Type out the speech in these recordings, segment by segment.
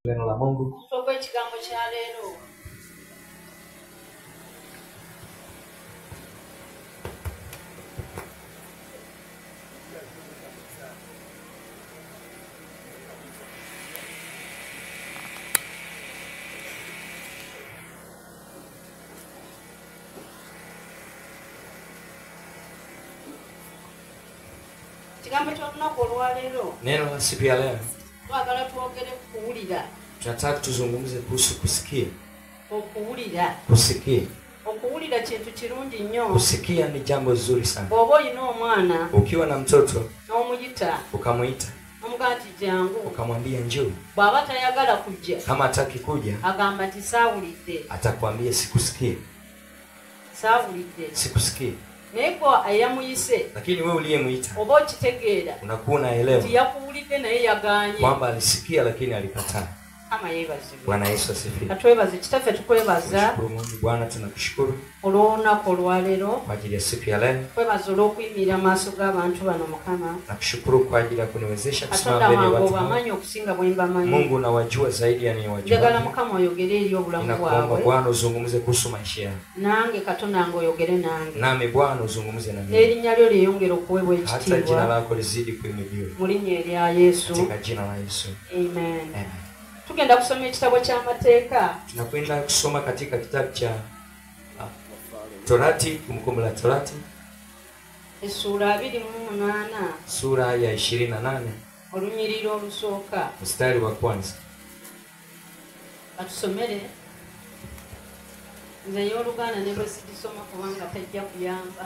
Neno la Mungu. Omutwe gw'ekigambo kya leero. Ekigambo ky'olunaku olwaleero. Neno la siku ya leo. Twagala twogere ku kuwulira. Tunataka tuzungumze kuhusu kusikia. Okuwulira. Kusikia. Okuwulira kintu kirungi nnyo. Kusikia ni jambo zuri sana. Bw'oba olina omwana, ukiwa na mtoto n'omuyita, ukamuita, omugamba nti jangu, ukamwambia njoo, bw'aba tayagala kujja, kama hataki kuja, agamba nti saawulidde, atakwambia sikusikia. Saawulidde. Sikusikia. Naye gwe eyamuyise, lakini wewe uliyemuita, oba okitegeera, unakuwa unaelewa nti yakuwulidde naye yagaanye, kwamba alisikia lakini alikataa. Kama yeebazibwe. Bwana Yesu asifiwe. Katwebaze kitaffe, tukwebaza. Tunashukuru Mungu Bwana, tunakushukuru olw'olunaku olwaleero, kwa ajili ya siku ya leo. Kwebaza olw'okuyimirira maaso g'abantu bano Mukama. Nakushukuru kwa ajili ya kuniwezesha kusimama Katonda mbele ya wange watu hawa. obamanyi okusinga bwe mbamanyi. Mungu nawajua zaidi ya niwajua. Njagala Mukama oyogere eri obulamu Ninakuomba bwabwe. Bwana uzungumze kuhusu maisha yao. Nange Katonda wange oyogere nange. Nami Bwana uzungumze na mimi. N'erinnya lyo lyeyongere okuweebwa Hata jina ekitiibwa. lako lizidi kuhimidiwa. Mu linnya erya Yesu. Katika jina la Yesu. Amen. Amen. Tugenda kusoma ekitabo ky'amateeka. Tunakwenda kusoma katika kitabu cha Torati, Kumbukumbu la Torati. Essuula 28. Sura ya 28. Olunyiriri olusooka. Mstari wa kwanza. Batusomere. Nze ey'Oluganda ne bwe sigisoma kubanga tejja kuyamba.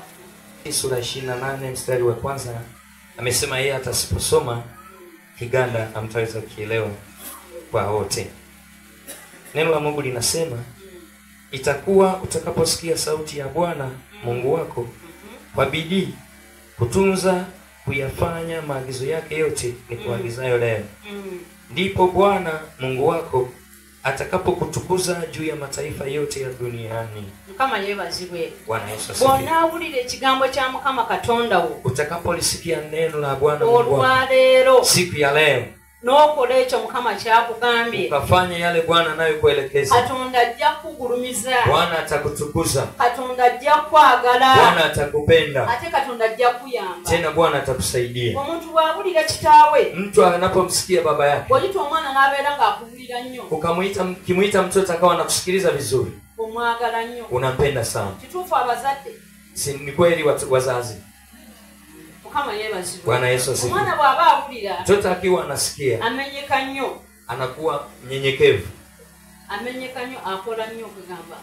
Sura 28 mstari wa kwanza amesema yeye hata asiposoma Kiganda hamtaweza kukielewa kwa wote. Neno la Mungu linasema, itakuwa utakaposikia sauti ya Bwana Mungu wako kwa bidii kutunza kuyafanya maagizo yake yote nikuagizayo leo, ndipo Bwana Mungu wako atakapokutukuza juu ya mataifa yote ya duniani. Mukama yeebazibwe. Bwana Yesu asifiwe. Bw'onaawulira ekigambo kya Mukama Katonda wo, utakapolisikia neno la Bwana Mungu wako olwaleero, siku ya leo, n'okola ekyo Mukama kyakugambye, ukafanya yale Bwana anayokuelekeza, Katonda ajja kukugulumiza. Bwana atakutukuza. Katonda ajja kukwagala. Bwana atakupenda. Ate Katonda ajja kukuyamba. Tena Bwana atakusaidia. Omuntu bw'awulira kitaawe, mtu anapomsikia baba yake, bw'oyita omwana n'abeera ng'akuwulira nnyo, ukamuita, kimuita mtoto akawa anakusikiliza vizuri, omwagala nnyo, unampenda sana. Kituufu abazadde. Si ni kweli wazazi? Mukama yeebazibwe. Bwana Yesu asifiwe. Omwana bw'aba awulira, mtoto akiwa anasikia, amenyeka nnyo, anakuwa mnyenyekevu, amenyeka nnyo, akola nnyo okugamba.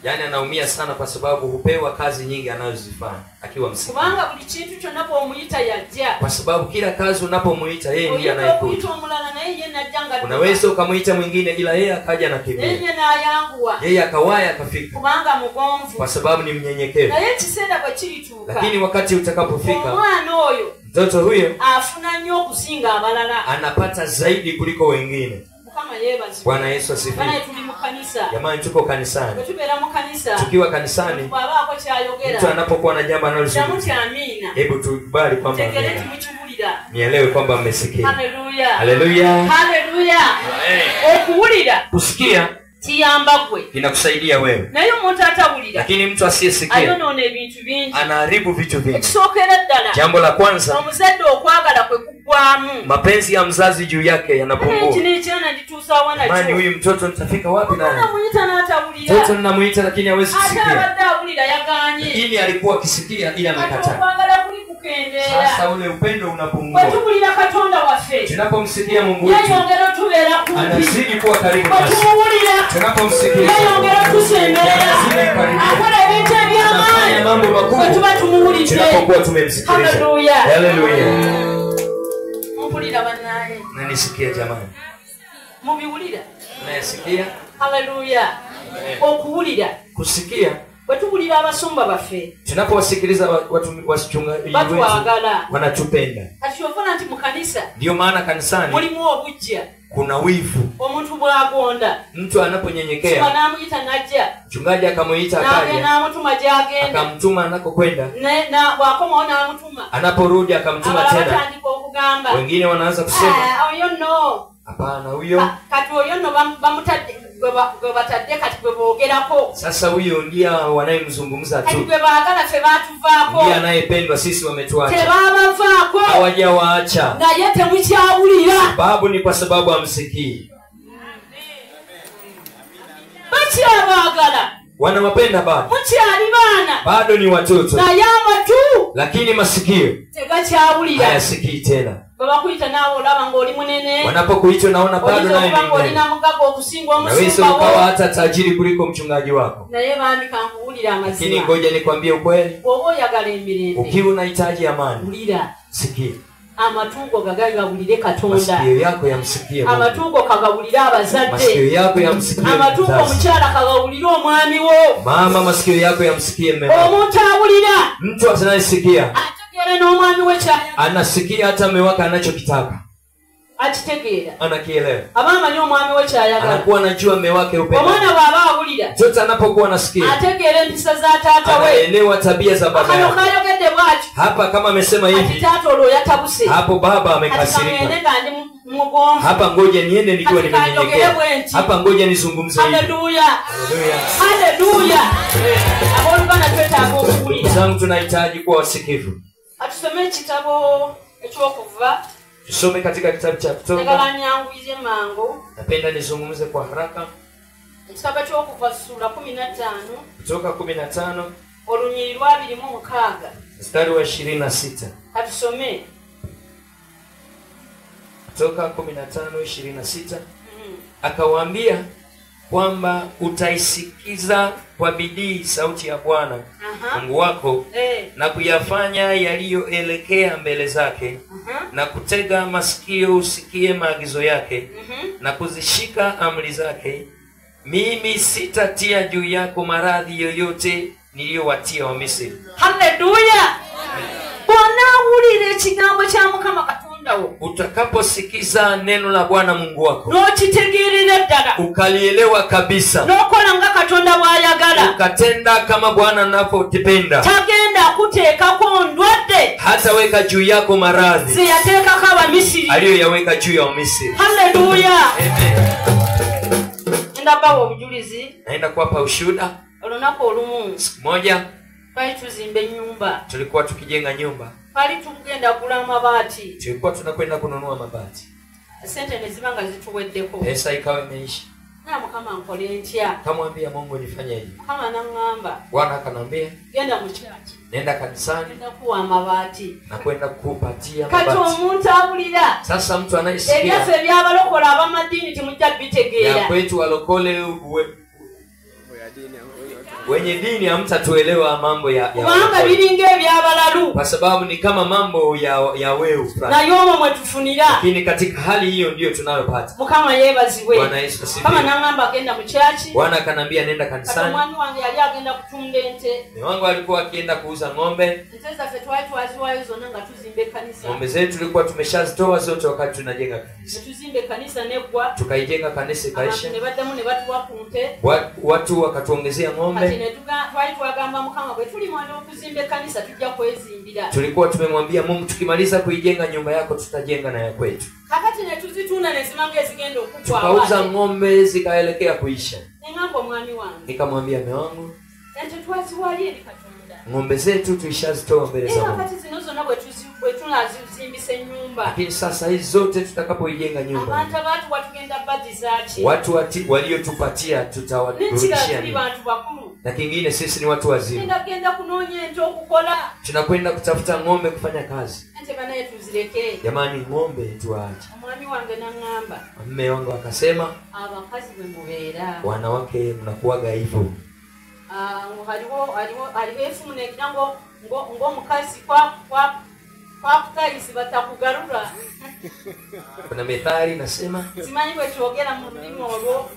Yaani anaumia sana kwa sababu hupewa kazi nyingi anazozifanya akiwa msikivu. Kubanga buli kintu kyonna bw'omuyita yajja. Kwa sababu kila kazi unapomuita yeye ndiye Oyinza anayekuja. okuyita omulala naye ye n'ajja nga Unaweza ukamuita mwingine ila yeye akaja na kimbia. Naye ye n'ayanguwa. Yeye akawaya akafika. Kubanga mugonvu. Kwa sababu ni mnyenyekevu. Naye ekiseera bwe kirituuka, lakini wakati utakapofika, omwana oyo mtoto huyo afuna nnyo okusinga abalala. anapata zaidi kuliko wengine. Mukama yeebazibwe. Bwana Yesu asifiwe. Bwana tuli mu kanisa. Jamani, tuko kanisani. Bwe tubeera mu kanisa, Tukiwa kanisani, bw'abaako ky'ayogera, mtu anapokuwa na jambo analozungumza, ddamu nti amiina. Hebu tukubali kwamba Tegere amina. tumukiwulira. Nielewe kwamba mmesikia. Haleluya. Haleluya. Haleluya. Amen. Okuwulira Kusikia kiyamba gwe. Kinakusaidia wewe. Naye omuntu atawulira, lakini mtu asiyesikia ayonoona ebintu bingi. anaharibu vitu vingi. Ekisookera ddala, Jambo la kwanza, omuzadde okwagala kwe kuggwamu. mapenzi ya mzazi juu yake yanapungua. Kino ekyana ndituusa wa nakyo. Mani huyu mtoto nitafika wapi naye? Namuyita n'atawulira. Mtoto ninamuita lakini hawezi Ate kusikia. abadde awulira yagaanye. Lakini alikuwa akisikia ila Ate amekataa. okwagala kuli kukendeera. Sasa ule upendo unapungua. Bwe tuwulira Katonda waffe, Tunapomsikia Mungu wetu, yeeyongera otubeera kumpi. anazidi kuwa karibu Bwe nasi. tumuwulira, Tunapomsikia, yeeyongera otusemberera. anazidi karibia. Akola ebintu eby'amaanyi. Anafanya mambo makubwa. Bwe tuba tumuwulidde. Tunapokuwa tumemsikiliza. Haleluya. Haleluya. Mumpulira bannaye. Mnanisikia jamani? Mubiwulira? Mnayasikia? Haleluya. Okuwulira. Kusikia. Bwe tuwulira abasumba baffe, tunapowasikiliza wachungaji wetu, batwagala. wanatupenda. Kati ofuna nti mu kanisa, Ndio maana kanisani mulimu obuggya. kuna wivu. Omuntu bw'agonda, Mtu anaponyenyekea, Sima n'amuyita n'ajja. mchungaji akamuita N'agenda akaja, n'amutuma gy'agenda. akamtuma anakokwenda, Bw'akomawo n'amutuma. anaporudi akamtuma Abalala tena. batandika okugamba. Wengine wanaanza kusema, Oyo nno. Hapana huyo. Kati oyo no bamutadde gwe batadde kati gwe boogerako. Sasa huyo ndiye wanayemzungumza tu. Kati gwe baagala ffe baatuvaako. Ndiye anayependwa, sisi wametuacha. Tebabavaako. Hawajawaacha. Naye temukyawulira. Sababu ni kwa sababu hamsikii. Bakyabaagala. Wanawapenda bado. Mukyali baana. Bado ni watoto. Naye amatu. Lakini masikio tegakyawulira. Hayasikii tena. Babakuita naawe olaba ng'oli munene. Wanapokuita unaona bado naye ni munene. Unaweza ukawa hata tajiri kuliko mchungaji wako. Naye bambi kankuwulira amazima. Lakini ngoja nikwambie ukweli. Bw'oba oyagala emirembe. Ukiwa unahitaji amani. Wulira. Sikia. Amatungo gagawulire Katonda. Masikio yako yamsikie Mungu. Amatungo kagawulire abazadde. Masikio yako yamsikie. Amatungo omukyala kagawulire omwami wo. Mama, masikio yako yamsikie mume wako. Omuntu awulira. Mtu anayesikia. Ategeera n'omwami we ky'ayagala. Anasikia hata mume wake anachokitaka. Akitegeera. Anakielewa. Aba amanyi omwami we ky'ayagala. Anakuwa anajua mume wake upendo. Omwana bw'aba awulira. Mtoto anapokuwa anasikia. Ategeera empisa za taata we. Anaelewa tabia za baba yake. Akayogedde bw'ati. Hapa kama amesema hivi. Ati taata olwo yatabuse. Hapo baba amekasirika. Hapa ngoja niende nikiwa nimenyenyekea. Hapa ngoja nizungumze hivi. Haleluya. Haleluya. Haleluya. Abooluganda twetaaga okuwulira. Ndugu zangu, tunahitaji kuwa wasikivu. Atusomee kitabo eky'okuva. Tusome katika kitabu cha Kutoka. Napenda nizungumze kwa haraka. Ekitabo ky'okuva sura 15. Kutoka 15. Olunyiriri lwa 26. Mstari wa 26. Atusomee. Kutoka 15:26. Akawaambia kwamba utaisikiza kwa bidii sauti ya Bwana Mungu wako na kuyafanya yaliyoelekea mbele zake na kutega masikio usikie maagizo yake na kuzishika amri zake. Mimi sitatia juu yako maradhi yoyote niliyowatia wa Misri. Haleluya. Bw'onaawulira ekigambo kya Mukama Katonda wo. Utakaposikiza neno la Bwana Mungu wako. N'okitegeerera ddala. Ukalielewa kabisa. N'okola nga Katonda bw'ayagala. Ukatenda kama Bwana anavyotipenda. Tagenda kuteekako ndwadde. Hataweka juu yako maradhi. Ze yateekako Abamisiri. Aliyoyaweka juu ya Wamisri. Haleluya. Amen. Ndabawa obujulizi. Naenda kuwapa ushuhuda. Olunaku olumu. Siku moja twali tuzimba ennyumba. Tulikuwa tukijenga nyumba. Twali tugenda kugula amabaati. Tulikuwa tunakwenda kununua mabati. Sente ne ziba nga zituweddeko. Pesa ikawa imeisha. Na Mukama nkole ntya? Kamwambia Mungu nifanyeje? Mukama n'aŋŋamba. Bwana akanambia, genda mu church. Nenda kanisani. Nenda kuwa amabaati. Na kwenda kupatia mabati. Kati omuntu awulira. Sasa mtu anayesikia. Ebyaffe eby'abalokola ab'amadiini temujja bitegeera. Ya kwetu walokole wenye dini hamtatuelewa mambo ya kubanga biringa eby'abalalu. Kwa sababu ni kama mambo ya wewe fulani. Naye omwo mwe tufunira. Lakini katika hali hiyo ndiyo tunayopata. Mukama yeebazibwe. Bwana Yesu asifiwe. Kama n'angamba agenda mu church. Bwana akanambia nenda kanisani. Omwami wange yali agenda kutunda ente. Mume wangu alikuwa akienda kuuza ng'ombe. Ente zaffe twali twaziwaayo zonna nga tuzimba ekkanisa. Ng'ombe zetu tulikuwa tumeshazitoa zote wakati tunajenga kanisa. Tuzimba ekkanisa neggwa. Tukaijenga kanisa ikaisha. Abantu ne baddamu ne batuwa ku nte. Watu wakatuongezea ng'ombe. Twali twagamba Mukama bwe tulimala okuzimba ekkanisa tujja kwezimbira. Tulikuwa tumemwambia Mungu tukimaliza kuijenga nyumba yako tutajenga na ya kwetu. Kakati ne tuzitunda ne zimanga ezigenda okuggwa. Tukauza ng'ombe zikaelekea kuisha. Nengamba omwami wange. Nikamwambia mume wangu, ente twaziwaayo eri Katonda. Ng'ombe zetu tulishazitoa mbele za Mungu. Kakati zino zonna bwe tunazizimbisa ennyumba. Lakini sasa hizi zote tutakapoijenga nyumba. Abantu abatuwa tugenda badiza ki? Watu waliotupatia tutawarudishia nini? Na kingine sisi ni watu wazima. Tunagenda kunoonya ente okukola. Tunakwenda kutafuta ng'ombe kufanya kazi. Ente banaye tuzireke. Jamani, ng'ombe tuache. Omwami wange n'aŋŋamba. Mume wangu akasema, abakazi bwe mubeera. Wanawake mnakuwaga hivyo. Haliwo efumu negira ng'omukazi kwa kutayisi batakugarura. Kuna methali nasema. Simanyi bwe kyogera mu lulimi olwo.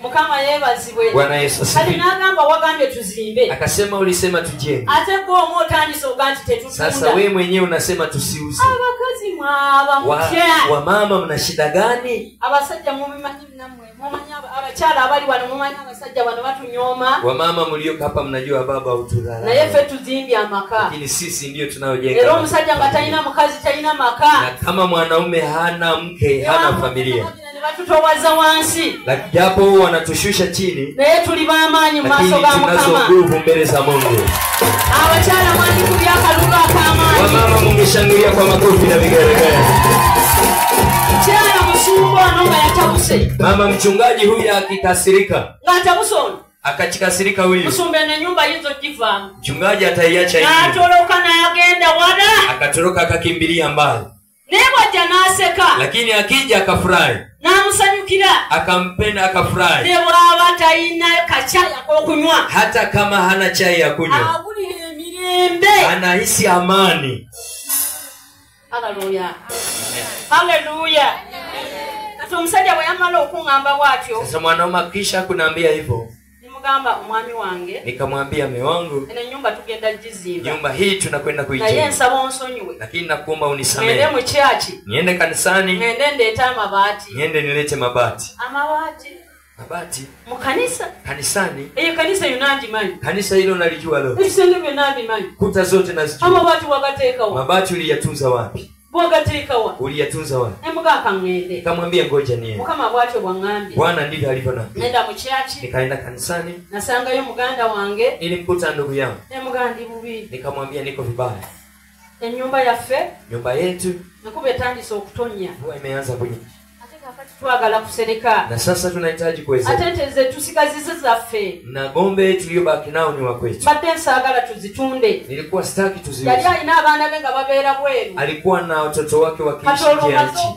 Mukama yeebazibwe. Bwana Yesu asifiwe. Kati n'agamba wagambye tuzimbe. Akasema ulisema tujenge. Ate gwe omu otandise oga nti tetutunda. Sasa wewe mwenyewe unasema tusiuze. Abakazi mwaba mutya. Wamama mna shida gani? Abasajja mubimanyi nammwe. Mumanyi abakyala Abakyala abali wano mumanyi abasajja wano batunyooma. Wamama mlio hapa mnajua baba hutudharau. Naye ffe tuzimbye amaka. Lakini sisi ndio tunayojenga. Era omusajja nga talina mukazi talina maka. Na kama mwanaume hana mke hana familia. Batutowaza wansi. Lakini japo wanatushusha chini, naye tuli b'amaanyi mu maaso ga Mukama. Tunazo nguvu mbele za Mungu. Abakyala mwandikubye akalulu ak'amaanyi. Wamama mungeshangilia kwa makofi na vigelegele. Kyala musumba ono nga yatabuse. Mama mchungaji huyu akikasirika. Ng'atabuse ono. Akachikasirika huyu. Musumba eno ennyumba ayinza ogivaamu. Mchungaji ataiacha hivi. N'atoloka n'agenda wala. Akatoroka akakimbilia mbali. Naye bw'ajja n'aseka. Lakini akija akafurahi. N'amusanyukira. Akampenda akafurahi. Ne bw'aba talina kachayi ak'okunywa. Hata kama hana chai ya kunywa. Awulira emirembe. Anahisi amani. Haleluya. Haleluya. Kati omusajja bwe yamala okuŋŋamba bw'atyo. Sasa mwanaume akisha kunaambia hivyo. Nimugamba omwami wange. Nikamwambia mume wangu. Eno nyumba tugenda kugizimba. Nyumba hii tunakwenda kuijenga. Naye nsaba onsonyiwe. Lakini nakuomba unisamehe. Ngende mu church. Niende kanisani. Ngende ndeete amabaati. Niende nilete mabati. Amabaati. Mabati. Mu kanisa. Kanisani. Eyo kanisa yonna ngimanyi. Kanisa hilo nalijua leo. Ebisenge byonna mbimanyi. Kuta zote nazijua. Amabaati wagateekawa. Mabati uliyatunza wapi? Wagateeka wa? Uliyatunza wapi? Nemugamba ngende. Nikamwambia ngoja niende. Mukama bw'atyo bw'aŋŋambye. Bwana ndivyo alivyoniambia. Nenda mu church. Nikaenda kanisani. Nasangayo muganda wange. Nilimkuta ndugu yangu. Nemugamba ndi bubi. Nikamwambia niko vibaya. Ennyumba yaffe. Nyumba yetu. Enkuba etandise okutonnya. Mvua imeanza kunyesha. Ate kaakati twagala kusereka. Na sasa tunahitaji kuwezeka. Ate ente ze tusigaziza zaffe. Na ng'ombe tuliyobaki nao ni wa kwetu. Mbadde nsaagala tuzitunde. Nilikuwa sitaki tuziuze. Yali alina abaana be nga babeera bweru. Alikuwa na watoto wake wakiishi nje ya nchi.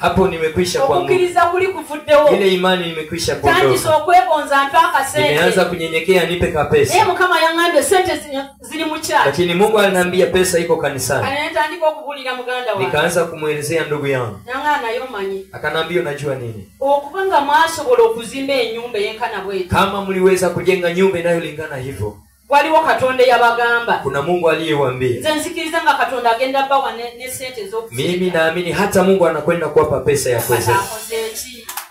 Hapo nimekwisha kuanguka. Okukkiriza kuli kuvuddewo. Ile imani imekwisha kuondoka. Ntandise okwegonza mpe akasente. Nimeanza kunyenyekea nipe kapesa. Naye Mukama yaŋŋambye sente ziri mu church. Lakini Mungu aliniambia pesa iko kanisani. Kale ntandika okubuulira muganda wange. Nikaanza kumuelezea ndugu yangu. Naŋŋamba naye omanyi. Akanambia unajua nini? Okuba nga mwasobola okuzimba ennyumba eyenkana bw'etyo. Kama mliweza kujenga nyumba inayolingana hivyo. Waliwo Katonda eyabagamba. Kuna Mungu aliyewaambia. Nze nzikiriza nga Katonda agenda bawa ne sente z'okusereka. Mimi naamini hata Mungu anakwenda kuwapa pesa ya kuwezeka.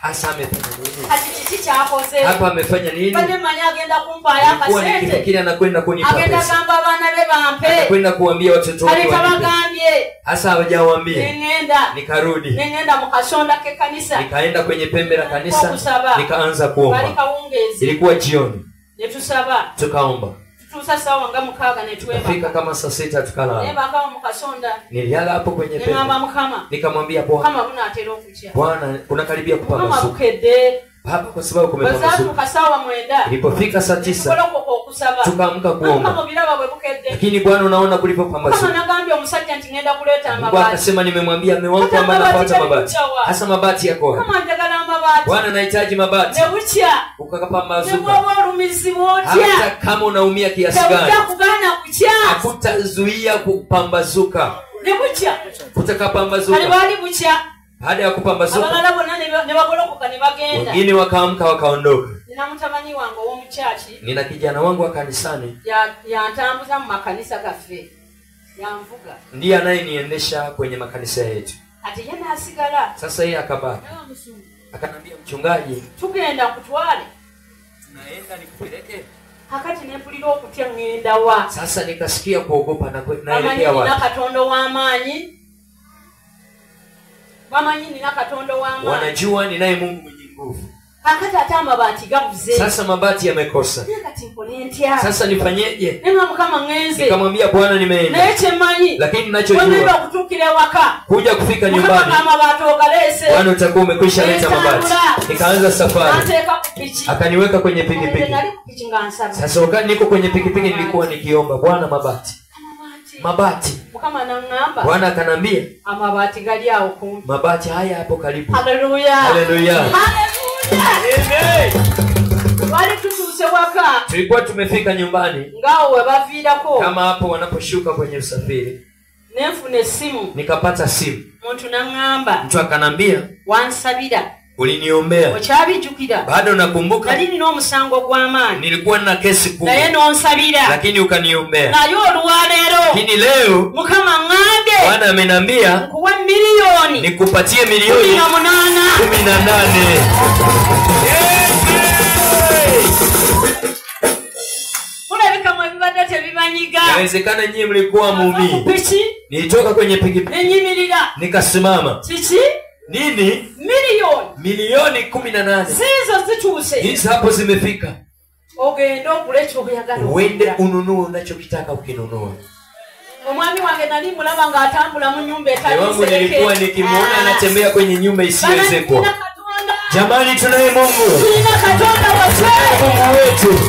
Hasa amefanya nini? Kati kiki ky'akoze? Hapa amefanya nini? Mbadde mmanyi agenda kumpaayo Nilikuwa akasente. nikifikiri anakwenda kunipa Agenda pesa. gamba abaana be bampe. Anakwenda kuambia watoto wake Kale wanipe. tabagambye. Hasa hawajawaambia. Nengenda. Nikarudi. Nengenda mu kasonda k'ekkanisa. Nikaenda kwenye pembe la kanisa. Okusaba. Nikaanza kuomba. Bali kawungeezi. Ilikuwa jioni. Ne tusaba. Tukaomba. Tutuusa ssaawa nga 6 ne twebaka. Fika kama saa 6 tukalala. Nebakawo mu kasonda. Nililala hapo kwenye pembe. Nengamba Mukama. Nikamwambia Bwana. Mukama bunaatera okukya. Bwana kunakaribia Mukama kupambazuka. bukedde. Baba kwa sababu kumepambazuka. Bwe zaatuuka ssaawa 9. Ilipofika saa 9 Tukolokoka okusaba. tukaamka kuomba. Mukama obiraba bwe bukedde. Lakini Bwana unaona kulipopambazuka. Mukama nagambye omusajja nti ngenda kuleeta Mungu amabaati. akasema nimemwambia mume wangu Kata kwamba amabaati nafuata mabati. galikujawa. Hasa mabati yako wapi? Mukama njagala amabaati. Bwana nahitaji mabati. Ne bukya. Ukakapambazuka. Ne bw'oba olumizibwa otya? Hata kama unaumia kiasi gani. Tewujja kugaana kukya. Hakutazuia kupambazuka. Ne bukya. Kutakapambazuka. Kale bwali bukya. Baada ya kupambazuka. Abalala bonna ne bagolokoka ne bagenda. Wengine wakaamka wakaondoka. Nina mutabani wange ow'omu church. Nina kijana wangu wa kanisani. Yantambuza mu makanisa gaffe. Yanvuga. Ndiye anayeniendesha kwenye makanisa yetu. Ati ye n'asigala. Sasa yeye akabaki. Akanambia mchungaji, tugenda kutwale. Tunaenda nikupeleke. Kakati nempulira okutya ngenda wa. Sasa nikasikia kuogopa na naelekea wapi? Nina Katonda w'amaanyi. Bamanyi nina Katonda w'amaanyi. Wanajua ninaye Mungu mwenye nguvu. Kakati ate amabaati gabuze. Sasa mabati yamekosa. Kati nkole ntya? Sasa nifanyeje? Nenga Mukama ngenze. Nikamwambia Bwana nimeenda. Naye kyemmanyi. Lakini ninachojua. Bwe kutuukira ewaka. Kuja kufika nyumbani. Mukama amabaati ogaleese. Bwana utakuwa umekwisha leta mabati. Nikaanza safari. Anteeka ku piki. Akaniweka kwenye pikipiki. Nali ku piki nga nsaba. Sasa wakati niko kwenye pikipiki nilikuwa nikiomba Bwana mabati. Mabati. Mukama anangamba. Bwana akanambia amabaati gali awo kumpi. Mabati haya hapo karibu. Haleluya. Haleluya. Haleluya. Amen. Wali tutuuse waka. Tulikuwa tumefika nyumbani. Ngao webaviirako. Kama hapo wanaposhuka kwenye usafiri. Nenfuna essimu. Nikapata simu. Muntu nangamba. Mtu akanambia wansabira. Uliniombea. Okyabijjukira. Bado nakumbuka. Nali nina omusango gw'amaanyi. Nilikuwa na kesi kubwa. Naye n'onsabira. Lakini ukaniombea. Naye olwaleero. Lakini leo Mukama ŋŋambye. Bwana ameniambia nkuwe milioni. Nikupatie milioni 18. 18. musiiga. Inawezekana nyinyi mlikuwa muumini. Nilitoka kwenye pikipiki. Nikasimama. Chichi? Nini? Milioni 18. Zizo zituuse. Hizi hapo zimefika. Uende ununue unachokitaka ukinunua. Omwami wange nali mulaba nga atambula mu nyumba etali. Wangu nilikuwa nikimuona anatembea kwenye nyumba isiyowezekwa. Jamani, tunaye Mungu. Tuna Katonda waffe. Mungu wetu.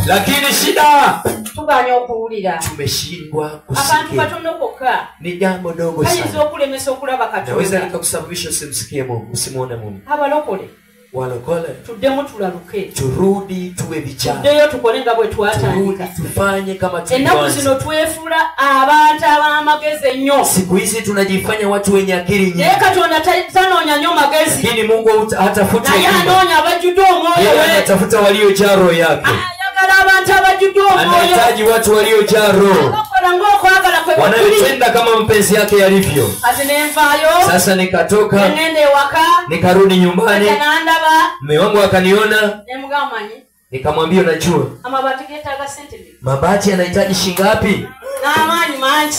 Lakini shida tuganya okuwulira. Tumeshindwa Abantu kusikia. batono kokka. Ni jambo dogo Bayinza sana. okulemesa okulaba Naweza Katonda. likakusababisha usimsikie Mungu, usimuone Mungu. Abalokole. Walokole, Tuddemu tulaluke. turudi tuwe vijana. Tuddeyo tukole nga bwe Turudi twatandika. tufanye kama Ennaku tulivyoanza. zino twefuula abantu ab'amagezi ennyo. Siku hizi tunajifanya watu wenye akili nyingi. Naye Katonda tanoonya nnyo magezi. Lakini Mungu hatafuti Naye hekima. anoonya abajjudde omwoyo Yeye we. anatafuta waliojaa roho yake. Ayagala abantu abajjudde omwoyo. Anahitaji watu waliojaa roho. Abakola ng'okwagala kwe bwe kuli. Wanayotenda kama mpenzi yake yalivyo. Kati ne nvaayo. Sasa nikatoka, Ne ŋŋenda ewaka. nikarudi nyumbani. Kati n'andaba. Mume wangu akaniona. Ne mugamba manyi. Nikamwambia unajua, Amabati geetaaga ssente mmeka? mabati yanahitaji shilingi ngapi? N'amaanyi mangi.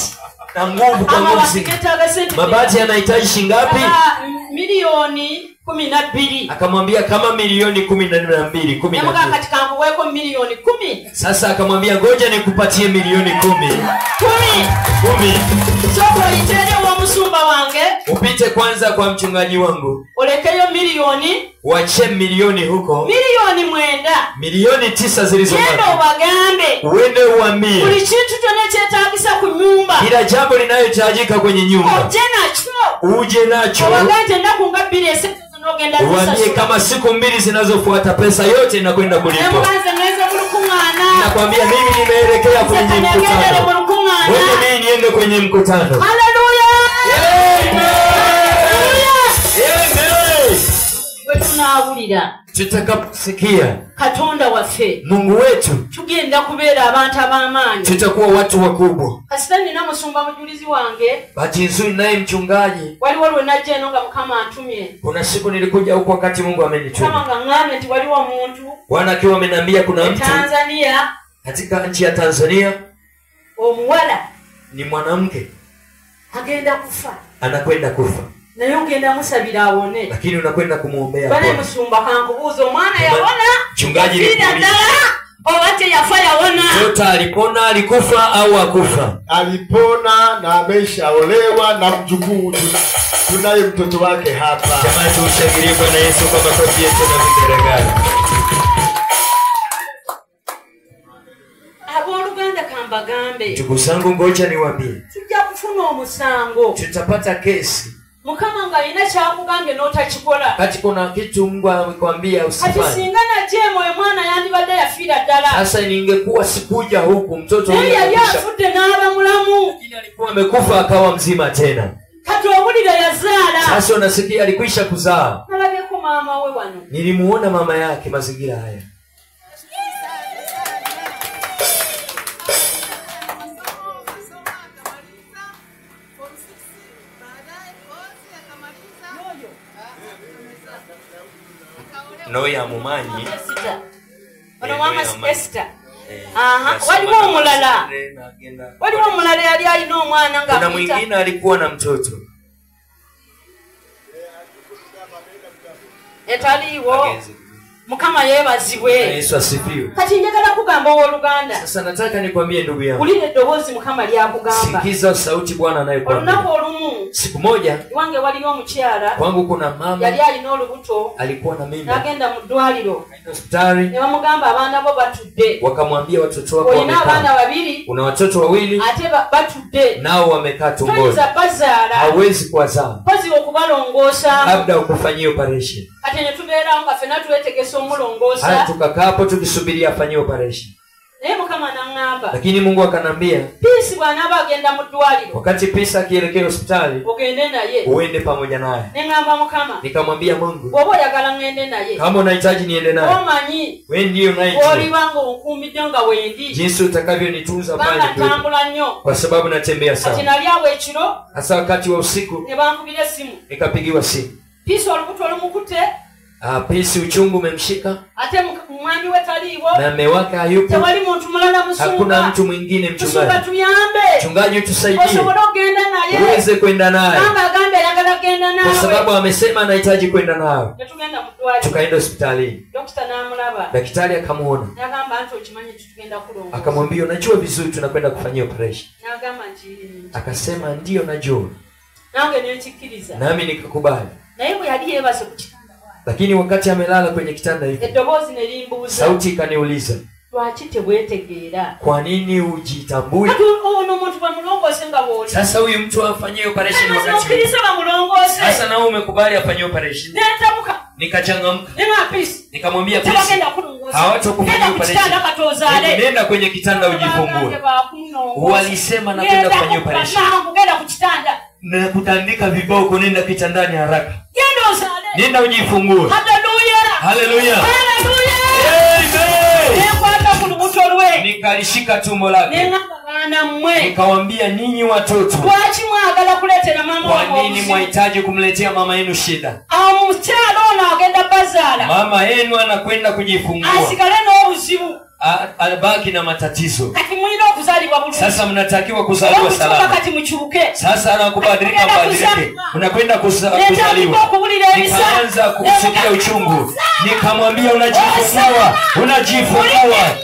Na nguvu kwa nguvu Amabati zingi. geetaaga ssente mmeka? Mabati yanahitaji shilingi ngapi? Milioni 12. Akamwambia kama milioni 12, kumi na Namugamba mbili. kati kankuweeko milioni 10. Sasa akamwambia ngoja nikupatie milioni 10. 10. 10. Soko oyiteere ew'omusumba wange. Upite kwanza kwa mchungaji wangu. Olekeyo milioni. Uache milioni huko. Milioni 9. Milioni 9 zilizobaki. Genda obagambe. Uende uambie. Buli kintu kyonna ekyetaagisa ku nyumba. Kila jambo linalohitajika kwenye nyumba. Ojje nakyo. Uje nacho. Obagambe nti ennaku nga 2 esente zinogenda Uambie zisasula. kama siku 2 zinazofuata pesa yote inakwenda kulipwa. Nemuganze ngeze mu lukuŋŋaana. Nakwambia mimi nimeelekea kwenye Nze kanegende mkutano. mu lukuŋŋaana. Wewe mimi niende kwenye mkutano. Haleluya! Amen. Haleluya! Amen. Bwe tunaawulira tutakaposikia Katonda waffe, Mungu wetu, tugenda kubeera abantu ab'amaanyi. tutakuwa watu wakubwa. Kasita nina musumba mujulizi wange. Bahati nzuri naye mchungaji. Waliwo lwe najja eno nga Mukama antumye. Kuna siku nilikuja huko wakati Mungu amenituma. Mukama nga ŋŋambye nti waliwo omuntu. Bwana akiwa ameniambia kuna mtu Tanzania, katika nchi ya Tanzania, omuwala ni mwanamke agenda kufa. Anakwenda kufa. Naye ogenda musabira awone. Lakini unakwenda kumuombea. Bale musumba kankubuuza omwana yawona? Mchungaji Yafiira nikuuliza. ddala oba teyafa yawona? Mtoto alipona, alikufa au hakufa? Alipona na ameshaolewa na mjukuu tunaye mtoto wake hapa. Jamani, tumshangilie Bwana Yesu kwa makofi yetu na vigelegele. Abooluganda kambagambe. Ndugu zangu, ngoja niwaambie. Tujja kufuna omusango. Tutapata kesi. Mukama nga alina kyakugambye n'otakikola. Kati kuna kitu Mungu amekwambia usifanye. Kati singa najja emwoyo mwana yandibadde yafiira ddala. Sasa ningekuwa sikuja huku mtoto Naye huyu yali angekwisha. afudde n'aba mulamu. Lakini alikuwa amekufa akawa mzima tena. Kati owulira yazaala. Sasa unasikia alikwisha kuzaa. Nalabyeko maama we wano. Nilimuona mama yake mazingira haya. Noya mumanyi. Ono mama Esther. Aha, waliwo omulala. Waliwo omulala yali alina omwana nga Kuna mwingine alikuwa na mtoto. Etaliwo. Mukama yeebazibwe. Yesu asifiwe. Kati njagala kugamba owooluganda. Sasa nataka nikwambie ndugu yangu. Wulira eddoboozi Mukama lyakugamba. Sikiza sauti Bwana anayokuambia. Olunaku olumu. Siku moja wange waliyo omukyala. Kwangu kuna mama. Yali alina olubuto. Alikuwa na mimba. N'agenda mu ddwaliro. Akaenda hospitali. Ne bamugamba abaana bo batudde. Wakamwambia watoto wako Olina wamekaa. abaana babiri. Una watoto wawili. Ate batudde. Nao wamekaa tumboni. Toyinza bazaala. Hawezi kuwazaa. Mpozi okubalongoosa. Labda ukufanyie operation. Kati ne tubeerawo nga ffenna twetegese omulongoosa. Haya tukakaa hapo tukisubiria afanyie operation. Naye Mukama n'aŋŋamba. Lakini Mungu akanambia, Peace bw'anaaba agenda mu ddwaliro. Wakati Peace akielekea hospitali, ogende naye. Uende pamoja naye. Ne ŋŋamba Mukama. Nikamwambia Mungu, Bw'oba oyagala ŋŋende naye. Kama unahitaji niende naye. Omanyi. Wewe ndiye unayejua. Bw'oliba ng'onkuumidde nga wendi. Jinsi utakavyonitunza pale Kubanga kwetu. ntambula nnyo. Kwa sababu natembea sana. Kati nali awo ekiro. Hasa wakati wa usiku. Ne bankubira essimu. Nikapigiwa simu. Peace olubuto olumukutte. Pisi uchungu umemshika. Ate mwami we taliiwo. Na mume wake hayupo. Tewali muntu mulala musumba. Hakuna mtu mwingine mchungaji. Musumba tuyambe. Mchungaji tusaidie. Osobola okugenda naye. Uweze kwenda naye. Mama agambe ayagala kugenda nawe. Kwa sababu amesema anahitaji kwenda nawe. Tugenda mu ddwaliro. Tukaenda hospitalini. Dokita n'amulaba. Daktari akamuona. N'agamba nti okimanyi tugenda kulongoosa. Akamwambia unajua vizuri tunakwenda kufanyia operation. N'agamba nti akasema ndio najua. Nange nekikkiriza. Nami nikakubali. Naye bwe yali yeebase ku kitanda. Lakini wakati amelala kwenye kitanda hivi, eddoboozi ne limbuuza. Sauti ikaniuliza, lwaki teweetegeera? Kwa nini hujitambui? Ono omuntu bamulongoose nga bw'oli. Sasa huyu mtu afanyie operation wakati. Okkiriza bamulongoose. Sasa na wewe umekubali afanyie operation. Netabuka. Nikachangamka. Peace. Nikamwambia Peace. Hawatokufanyia operation. Nenda kwenye kitanda ujifungue. Walisema nakwenda kufanyia operation. Genda ku kitanda. Na kutandika viboko, nenda kitandani haraka. Genda Nenda ujifungue. Haleluya. Haleluya. Haleluya. Amen. Nekwata ku lubuto lwe. Nikalishika tumbo lake. Nengamba baana mmwe. Nikamwambia ninyi watoto. Lwaki mwagala kuleetera mama Kwa wammwe nini obuzibu? mwahitaji kumletea mama yenu shida? Omukyala ono agenda bazaala. Mama yenu anakwenda kujifungua. Asigale n'obuzibu. Abaki na matatizo. Kati mulina okuzaalibwa bulungi. Sasa mnatakiwa kuzaliwa salama. Kati mukyuke. Sasa anakubadilika mbadilike. Unakwenda kuzaliwa. Nikaanza kusikia uchungu. Nikamwambia unajifungua, unajifungua.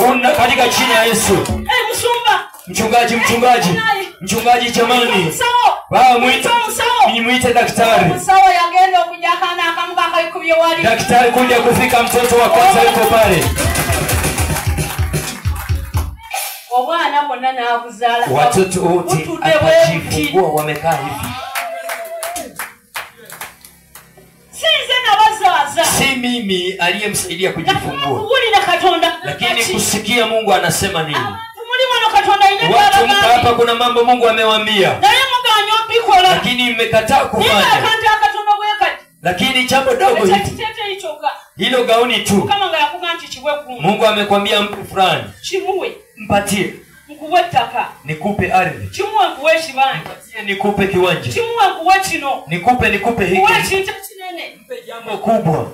Una katika chini ya Yesu. Msumba. Mchungaji, mchungaji. Mchungaji jamani. Baba muite. Nimuite daktari. Musawo yagenda okujja akaana akamu kakayikubye wali. Daktari kuja kufika mtoto wa kwanza yuko pale. Obwana bonna n'abuzaala. Watoto wote akajifungua wamekaa hivi. Si nze nabazaaza. Si mimi aliyemsaidia kujifungua. Lakini kusikia Mungu anasema nini. Watu hapa kuna mambo Mungu amewaambia. Lakini mmekataa kufanya. Lakini jambo dogo hivi. Hilo gauni tu. Mungu amekwambia mpe fulani. Mpatie. Nikupe ardhi. Mpatie nikupe kiwanja. Nikupe hiki. Mpe jambo kubwa.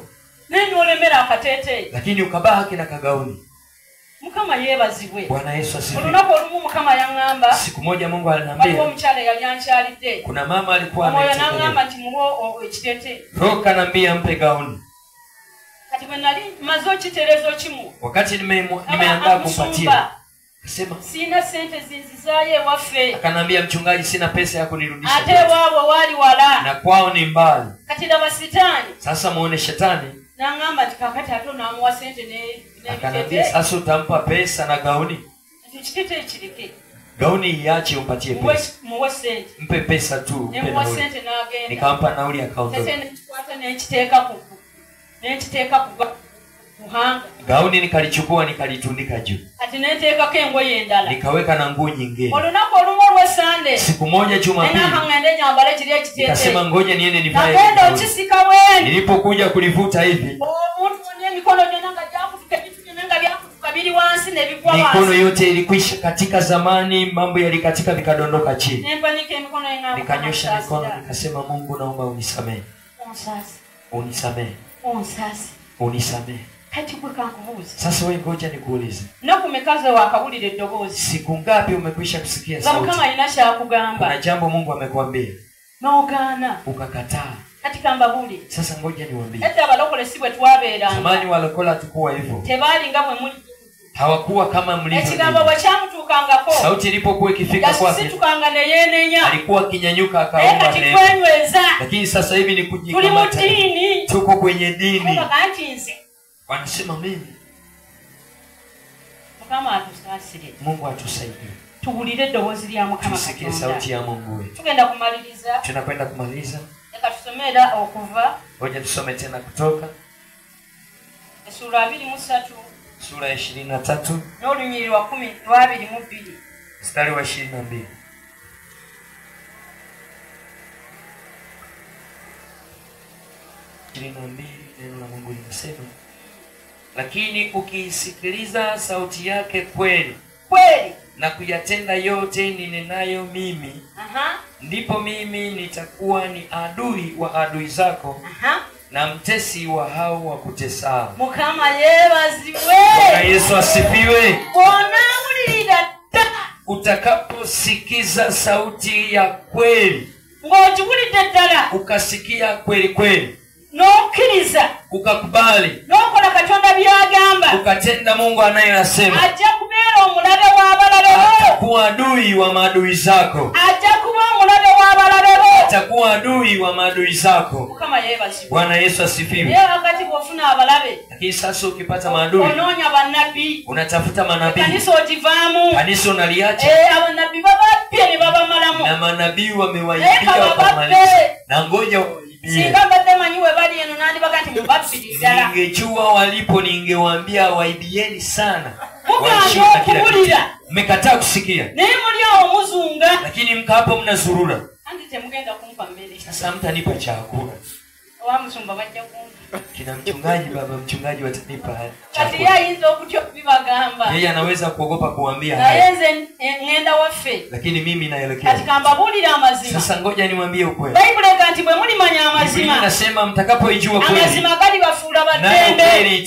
Lakini ukabaki na kagauni. Mukama yeebazibwe. Bwana Yesu asifiwe. Olunaku olumu Mukama yaŋŋamba. Siku moja Mungu aliniambia. Waliwo omukyala eyali ankyalidde. Kuna mama alikuwa Omwoyo ametembelea. n'aŋŋamba nti muwe ekiteeteeyi. Roho kanambia mpe gauni. Kati bwe nali mmaze okitereeza okimuwa. Wakati nimeandaa kumpatia. Akasema sina sente zinzizaayo ewaffe. Akanambia mchungaji sina pesa ya kunirudisha. Ate ewaabwe waali wala. Na kwao ni mbali. Kati laba sitaani. Sasa muone shetani. N'aŋŋamba nti kaakati ate onaamuwa sente Akanambia sasa utampa pesa na gauni. Ekiteeteeyi kireke. Gauni iache umpatie pesa. Muwe sente. Mpe pesa tu. Mpe Nemuwa nauli. sente n'agenda. Nikampa nauli akaondoka. Sente nekikwata nekiteeka ku buhanga. Gauni nikalichukua nikalitundika juu. Ati neteekako engoye endala. Nikaweka na nguo nyingine. Olunaku olumu olw'Sande. Siku moja Jumapili. Nengamba nyambale kiri ekiteeteeyi. Nikasema ngoja niende nivae. Nagenda okisika bweni. Nilipokuja kulivuta hivi. Omuntu n'emikono gyonna nga gyakutuka, ebintu byonna nga byakutuka biri wansi ne bigwa wansi. Mikono yote ilikwisha katika zamani, mambo yalikatika vikadondoka chini. Nempanika emikono engamba. Nikanyosha mikono nikasema Mungu naomba unisamehe. Unisamehe. Unisamehe. Kati gwe kankubuuze. Sasa wewe ngoja nikuulize. Nnaku mmeka ze waakawulira eddoboozi? Siku ngapi umekwisha kusikia Nga sauti? Mukama alina kyakugamba. Kuna jambo Mungu amekwambia. N'ogaana. Ukakataa. Kati kambabuulire. Sasa ngoja niwaambie. Edda abalokole si bwe twabeeranga. Zamani walokole hatukuwa hivyo. Tebaali nga bwe muli. Hawakuwa kama mlivyo. Ekigambo bwe kyamutuukangako. Sauti ilipokuwa ikifika kwake. Yasitukanga ne yeenenya. Alikuwa akinyanyuka akaomba Naye kati neema. twenyweza. Lakini sasa hivi ni Tuli mu kujikamata. ddiini. Tuko kwenye dini. Bagamba nti nze. Wanasema mimi. Mukama atusaasire. Mungu atusaidie. Tuwulire eddoboozi lya Mukama Tusikie Katonda. sauti ya Mungu wetu. Tugenda kumaliriza. Tunakwenda kumaliza. Leka tusome era okuva. Ngoja tusome tena kutoka. Essuula 23. Sura ya 23. N'olunyiriri lwa 22. Mstari wa 22. Neno la Mungu linasema, lakini ukiisikiliza sauti yake kweli kweli na kuyatenda yote ninenayo mimi, ndipo mimi nitakuwa ni adui wa adui zako, Na mtesi wa hao wakutesao. Mukama yebazibwe. Bwana Yesu asifiwe. Utakaposikiza sauti ya kweli, ukasikia kweli kweli, n'okkiriza, ukakubali, n'okola Katonda by'agamba, ukatenda Mungu anayosema, ajja kubeera omulabe w'abalabe bo. Atakuwa adui wa maadui zako. Ajja kuba omulabe w'abalabe bo. Atakuwa adui wa maadui zako. Mukama yeebazibwe. Bwana Yesu asifiwe. Naye wakati bw'ofuna abalabe, lakini sasa ukipata maadui, onoonya bannabbi, unatafuta manabii, kanisa ogivaamu, kanisa unaliacha. Abannabbi bababbye ne babamalamu, na manabii wamewaibia wakamaliza, na ngoja singa mbadde manyi we bali eno nandibaga nti mubabbiri ddala. Ningejua walipo ningewaambia waibieni sana. Mugaana okuwulira, mmekataa kusikia, naye muli awo muzunga, lakini mka hapo mnazurura. Anti temugenda kumpa mmere. Sasa mtanipa chakula. Owa musumba bajja kumpa. Kina mchungaji, baba mchungaji watanipa Kati chakula. ye ayinza okutya okubibagamba. Yeye anaweza kuogopa kuambia Naye haya. nze ngenda waffe. Lakini mimi naelekea. Kati kambabuulire amazima. Sasa ngoja niwaambie ukweli. Bayibuli ega nti bwe mulimanya Biblia amazima, inasema mtakapoijua kweli, amazima galibafuula nayo baddembe. kweli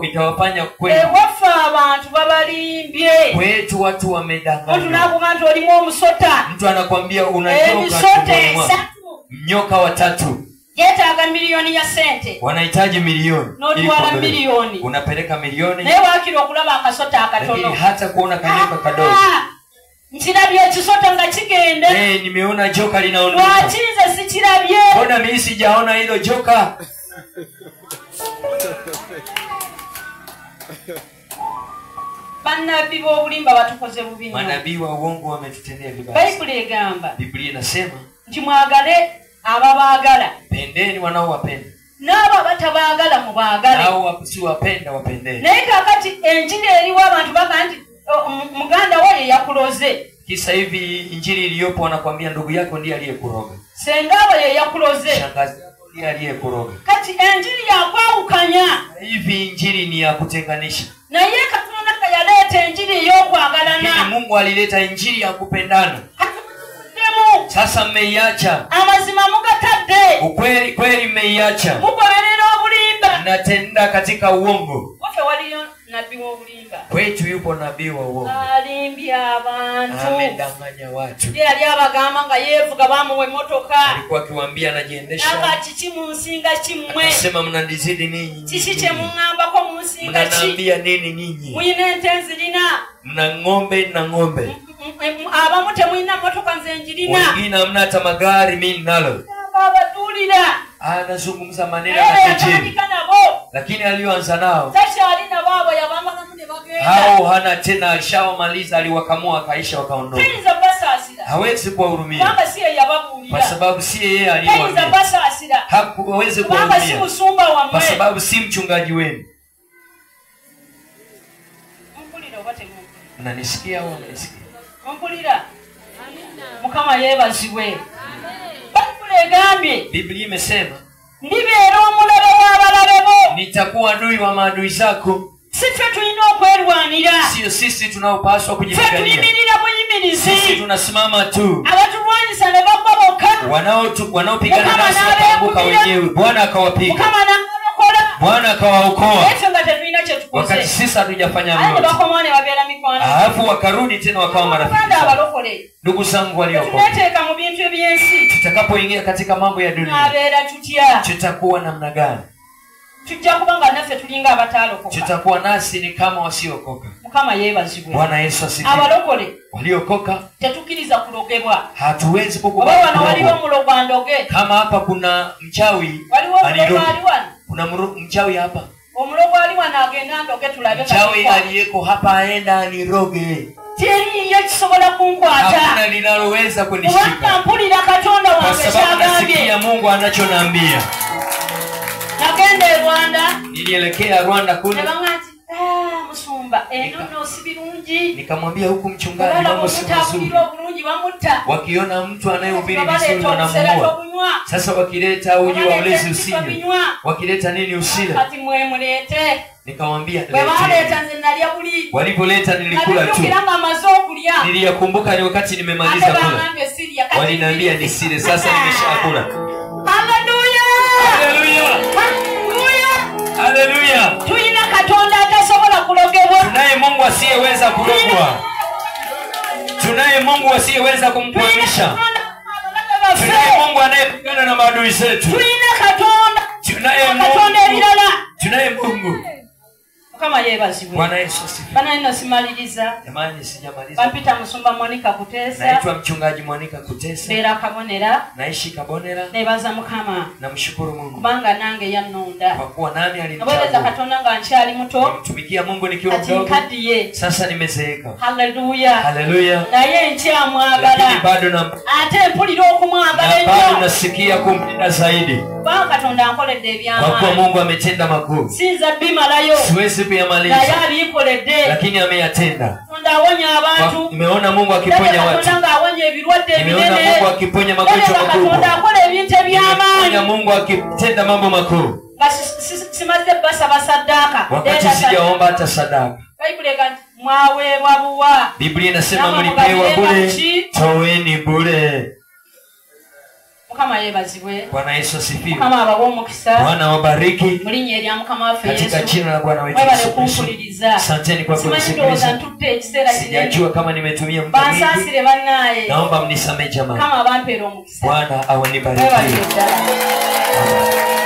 itawafanya kweli. Ewaffe abantu babalimbye. Kwetu watu Omuntu wamedanganywa. n'akugamba nti olimu omusota. Mtu anakwambia una nyoka Emisota tumboni mwako. esatu. Nyoka watatu. Yeetaaga milioni ya sente. Wanahitaji milioni. N'otwala Ili kuondolewa. milioni. Unapeleka milioni. Naye waakiri okulaba akasota akatono. Lakini hata kuona kanyoka kadogo. Nkirabye ekisota nga kigenda. Nimeona joka linaondoka. Lwaki nze sikirabye? Mbona mimi sijaona hilo joka? Bannabbi b'obulimba batukoze bubi nnyo. Manabii wa uongo wametutendea vibaya. Bayibuli egamba Biblia inasema nti mwagale ababaagala, pendeni wanaowapenda, n'abo abatabaagala mubaagale, nao wasiowapenda wapendeni. Naye kaakati enjiri eriwo abantu bagamba nti muganda wo ye yakuloze. Kisa hivi injili iliyopo wanakuambia ndugu yako ndiye aliyekuroga, senga abo ye yakuloze, shangazi yako ndiye aliyekuroga. Kati enjiri yakwawukanya. Hivi injili ni ya kutenganisha. Naye Katonda nga yaleeta enjiri ey'okwagalana. Lakini Mungu alileta injili ya kupendana. Sasa mmeiacha. Amazima mugatadde. Ukweli kweli mmeiacha. Mugoberera obulimba. Mnatenda katika uongo. Waffe waliyo nabii w'obulimba. Kwetu yupo nabii wa uongo. Alimbya abantu. Amedanganya watu. Ye yali abagamba nga yeevuga bamuwa emmotoka. Alikuwa akiwaambia anajiendesha. Nanga kiki munsinga kimmwe. Akasema mnanizidi ninyi. Kiki kye muŋŋambako munsinga ki? Mnaniambia nini ninyi? Muyina ente nzirina. Mna ng'ombe na ng'ombe. Abamu temulina mmotoka nze njirina. Wengine hamna hata magari, mimi ninalo. Abatuulira. Anazungumza maneno ya kejeli. Lakini aliyoanza nao takyalina baabo yabamalamu ne bagenda. Hao hana tena, alishawamaliza, aliwakamua akaisha wakaondoka. Tayinza basaasira. Hawezi kuwahurumia. Kubanga si ye yababuulira. Kwa sababu si yeye aliyewaambia. Tayinza basaasira. Hakuwezi Kubanga kuwahurumia. si musumba wammwe. Kwa sababu si mchungaji wenu. Mpulira oba temumpulira? Mnanisikia au mnanisikia? Mpulira. Mukama yeebazibwe. Bayibuli egambye. Biblia imesema ndibeera omulabe w'abalabe bo. Nitakuwa adui wa maadui zako. Si ffe tulina okwerwanira. Sio sisi tunaopaswa kujipigania. Ffe tuyimirira buyimirizi. Sisi tunasimama tu. Abatulwanyisa ne bagwa bokka. Wanaopigana nasi wakaanguka wenyewe. Bwana akawapiga. Mukama n'abalokola. Bwana akawaokoa. Ffe nga tetulina kye tukoze. Wakati sisi hatujafanya Aye ne lolote. bakomawo ne babeera mikwano. Alafu wakarudi tena wakawa marafiki. Baganda abalokole. Ndugu zangu waliokoka. Tuneteeka mu bintu eby'ensi. Tutakapoingia katika mambo ya dunia, tunabeera tutya? Tutakuwa namna gani? Tujja kuba nga naffe tulinga abatalokoka. Tutakuwa nasi ni kama wasiokoka. Mukama yeebazibwe. Bwana Yesu asifiwe. Abalokole waliokoka tetukkiriza kulogebwa. Hatuwezi kukubali. Oba wano waliwo omulogo andoge. Kama hapa kuna mchawi Waliwo omulogo aniroge. ali wano. Kuna mchawi hapa. Omulogo ali wano agenda andoge tulabe Mchawi kabisa. aliyeko hapa aenda aniroge. Teriiyo kisobola kunkwata. Hakuna linaloweza kunishika. Kubanga mpulira Katonda Kwa wange sababu ky'agambye. nasikia Mungu anachoniambia. Nagenda e Rwanda. Nilielekea Rwanda kule. Ne baŋŋamba nti, musumba, eno nno si birungi. Nikamwambia huku mchungaji mambo si mazuri. Obulungi bamutta. Wakiona mtu anayehubiri Babaleta vizuri obusera wanamuua. tobunywa. Sasa wakileta uji wa Babaleta ulezi ebiswa usinywe. binywa. Wakileta nini usile. Kati mwe mulete. Nikamwambia Bwe baleeta leteni. nze nalya buli. Walipoleta nilikula tu. Nabijjukira nga mmaze okulya. Niliyakumbuka ni wakati nimemaliza Ate kula. bangambye sirya, kati Waliniambia nisile, sasa nimeshakula. Haleluya! Haleluya! Tunaye Mungu asiyeweza kurogwa. Tunaye Mungu asiyeweza kumkwamisha. Tunaye Mungu anayepigana na maadui zetu. Tunaye Mungu. Tunaye Mungu. Mukama yeebazibwe. Bwana Yesu asifiwe. Bana nno simaliriza. Jamani, sijamaliza. Bampita Musumba Monica Kutesa. Naitwa mchungaji Monica Kutesa. Mbeera Kabonera. Naishi Kabonera. Nebaza Mukama. Namshukuru Mungu. Kubanga nange yannonda. Kwa kuwa nami alinichagua. Naweereza Katonda nga nkyali muto. Nimtumikia Mungu nikiwa mdogo. Kati Sasa nimezeeka. Haleluya. Haleluya. Naye nkyamwagala. Lakini bado na ate mpulira okumwagala ennyo. Bado nasikia kumpenda zaidi. Kubanga Katonda ankoledde ebyamaanyi. Kwa kuwa Mungu ametenda makuu. Siyinza bimalayo. Siwezi kuyamaliza. Naye abikoledde. Lakini ameyatenda. Katonda awonya abantu. Nimeona Mungu akiponya watu. Katonda ng'awonya ebirwadde Nimeona ebinene. Mungu akiponya magonjwa makubwa. Katonda akola ebintu eby'amaanyi. Nimeona Mungu akitenda mambo makuu. Simaze basaba sadaka. Wakati sijaomba hata sadaka. Bayibuli egamba nti mwaweebwa buwa. Biblia inasema mlipewa bure, toweni bure. Mukama yeebazibwe. Bwana Yesu asifiwe. Mukama abawe omukisa. Bwana wabariki. Mu linnya erya Mukama waffe Yesu. Katika jina la Bwana wetu Mwebale Yesu Kristo. kumpuliriza. Asanteni kwa Simanyi kunisikiliza. ndowooza ntudde ekiseera kinene. Sijajua kama nimetumia muda mwingi. Bansaasire bannaaye. Naomba mnisamehe jamani. Mukama abampeere omukisa. Bwana awanibariki. Mwebale ddala.